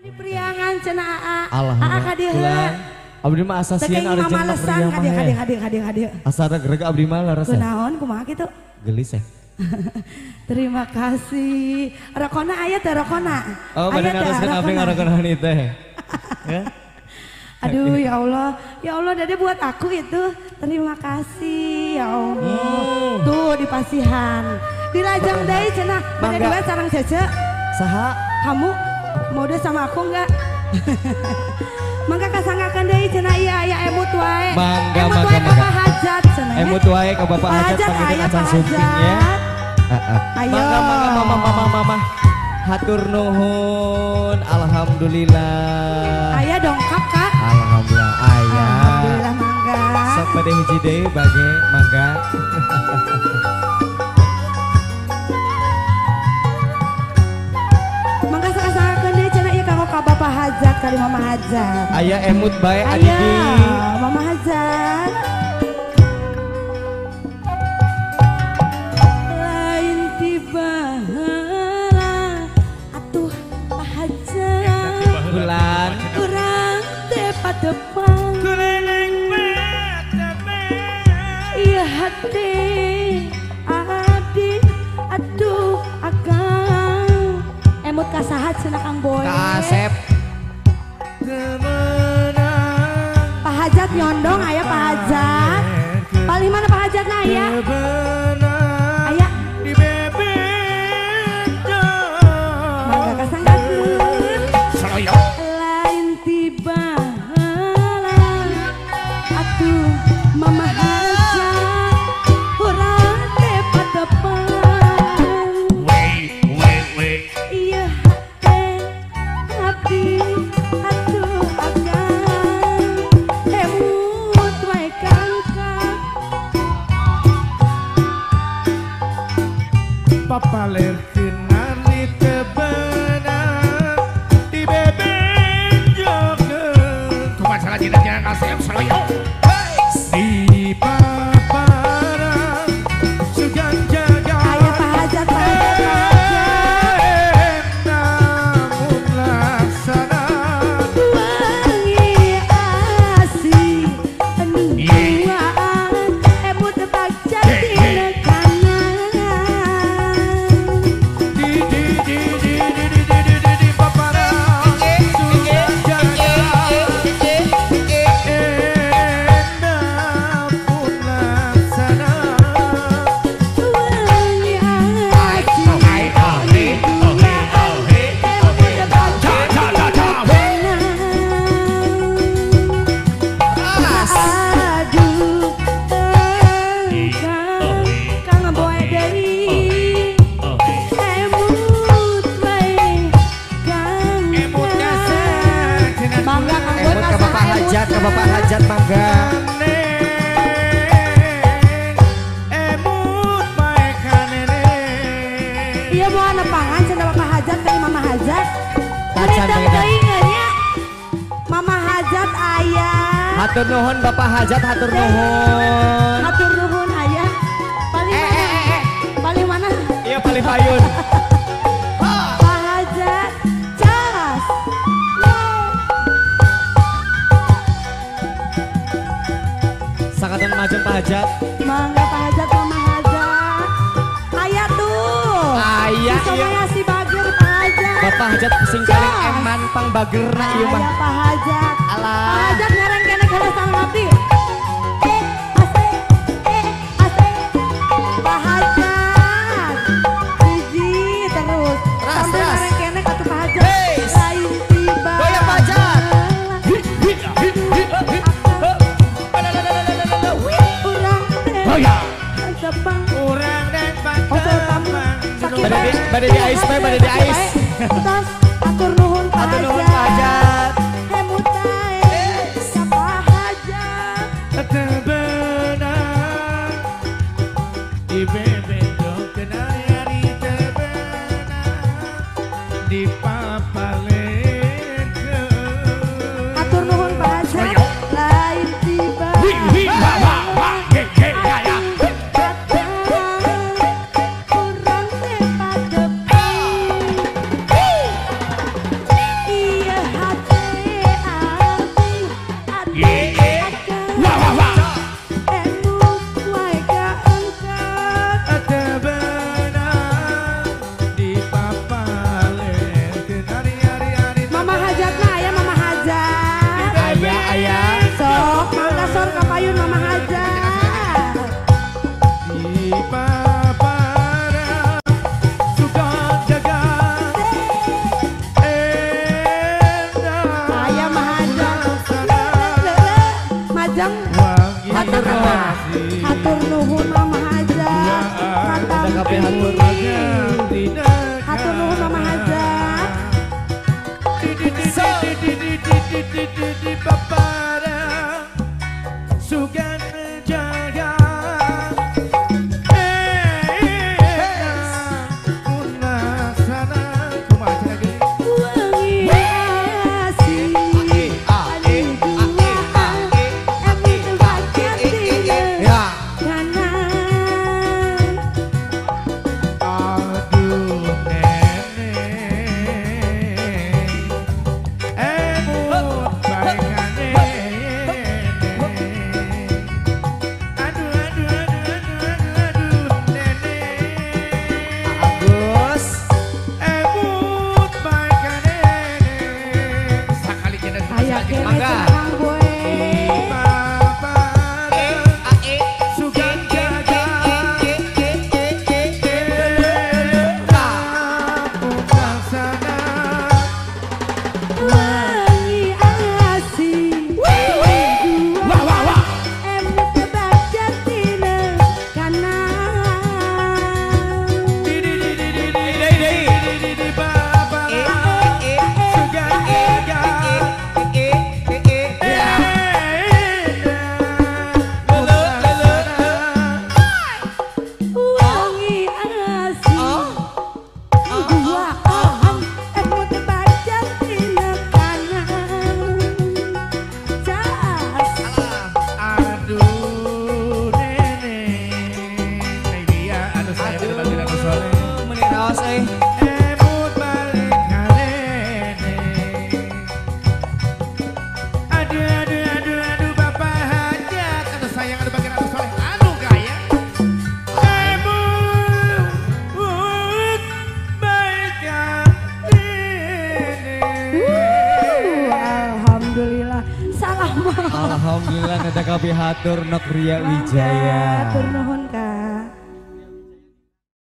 Di Priangan cenah aa. Aa ka dieu. Abdi mah asa sieun ari jeung malesan ka dieu ka dieu ka dieu ka dieu ka dieu. Asa regreg abdi mah larasa. Kunaon kumaha kitu? Gelis ya. Terima kasih. Rokona aya teh rokona. Oh, bade naroskeun abdi ngarokonan ieu teh. Ya. Aduh ya Allah. Ya Allah Dede buat aku itu. Terima kasih ya Allah. Tuh di pasihan. Dilajeng deui cenah. Bade duet sareng Cece. Saha? Kamu mau deh sama aku enggak? Mangga kasanggakeun deui cenah ieu aya emut wae. Mangga emut wae ka Bapak Hajat cenah. Emut wae ka Bapak Hajat panggilkeun acan sumping ya. Heeh. Mangga mangga mama mama mama. Hatur nuhun. Alhamdulillah. Aya dongkap Kak. Alhamdulillah aya. Alhamdulillah mangga. Sok bade hiji deui bage mangga. Mangga sakasanggakeun deui cenah ieu kanggo ka Bapak Hajat kali Mama Hajat. Aya emut bae adidi. Aya Mama Hajat. Lain tiba heula atuh Pak Hajat. Bulan kurang teh patepang. Kuleleng patepang. Ieu hati abdi atuh akang. Emut ka saha cenah Kang Boy? Ka Asep. Pak Hajat nyondong aya Pak Hajat. Palih mana Pak Hajat na aya? Aya. Mangga kasanggakeun. Lain tiba heula atuh Mama Hajat urang teh patepang. Ieu hate abdi atuh akang emut wae kangkang. Papaler kenali tebenang di bebenjokeun. Kumaha salah dina jangan kasep saloyo. Di paparan sugan jaga. Aya Pak Hajat, Pak Hajat, Pak Hajat. Namun laksana Wangi asih anu duaan emut bagja tina kanan. Di di di di di di di di di paparan sugan jaga. Namun laksana Wangi asih anu duaan emut bagja tina kanan. Aduh engkang Kang Boy deui emut wae kang. Emut kasep cenah Mangga Kang Boy Emut ka Bapak Hajat, ka Bapak Hajat mangga. Emut bae kanene. Iya mau nepangan cenah Bapak Hajat kali Mama Hajat. Tacan Beda beda. teuing nya. Mama Hajat aya. Hatur nuhun Bapak Hajat, hatur nuhun. Hatur nuhun aya. Paling mana? Paling mana? Iya paling payun. Pak Hajat cas. Sakatan majeng Pak Hajat. Mangga Pak Hajat, Mama Hajat. Aya tuh. Aya Bisa ieu. si bageur Pak Hajat. Bapak Hajat sing paling eman pang bageurna ieu mah. Aya Pak Hajat. Alah. Pak Hajat ngareng kene kana sareng abdi. Eh, ase, eh, ase. Pak Hajat. Hiji terus. Ras, Sambil ras. ngareng kene katuh Pak Hajat. Hey. Lain tiba. Goyang Pak Hajat. Urang teh tepang. Urang dan Oh, tamu. Sakit Bade di ais bae, bade di ais. Tos, atur nuhun Pak Hatur nuhun Pak Hajat. Emut ae ka Pak Hajat. Tebenang di bebenjokeun ari tebenang di papalekeun. Atur nuhun Pak Hajat. Lain tiba. Urang teh patepang. Lajeng hatur nuhun. Hatur nuhun Mama Hajat. Hatur nuhun Mama Hajat. Sugan jaga Alhamdulillah nada kabeh hatur nok Ria Wijaya. Hatur nuhun.